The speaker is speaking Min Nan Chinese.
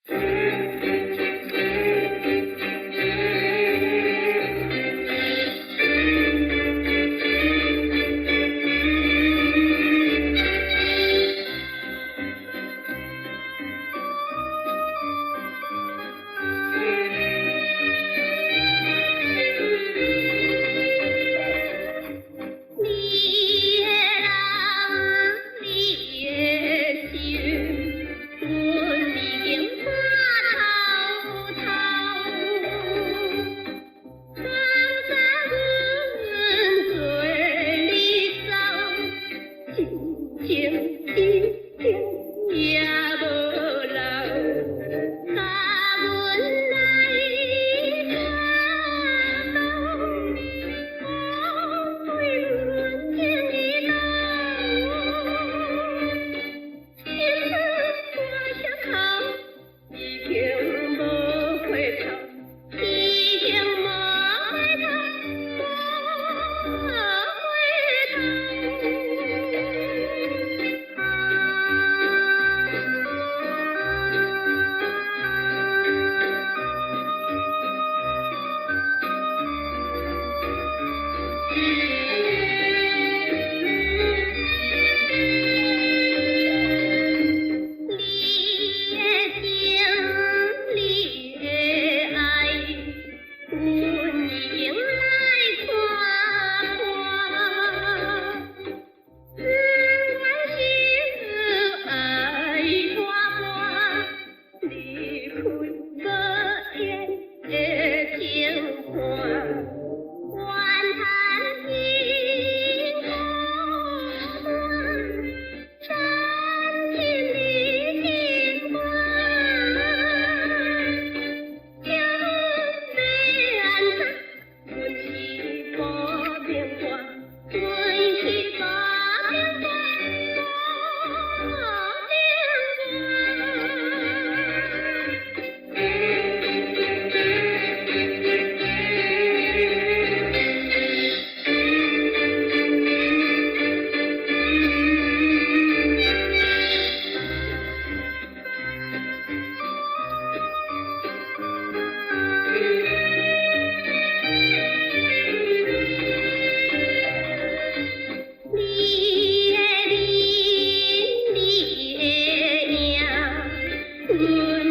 你的人，你的心，阮已經看透透。放逐阮做你走，真情一天也無留。共阮來看到，對阮情意濃。心事看傷口，已經無回頭，已經無回頭，無回頭。你的情，你的愛，阮已經來看破。不管是愛拖磨，離開無緣的情伴，怨嘆心孤單，真情的情歌，情欲按怎？阮是無明白，阮是無明白，無明白。你的面，你的影，阮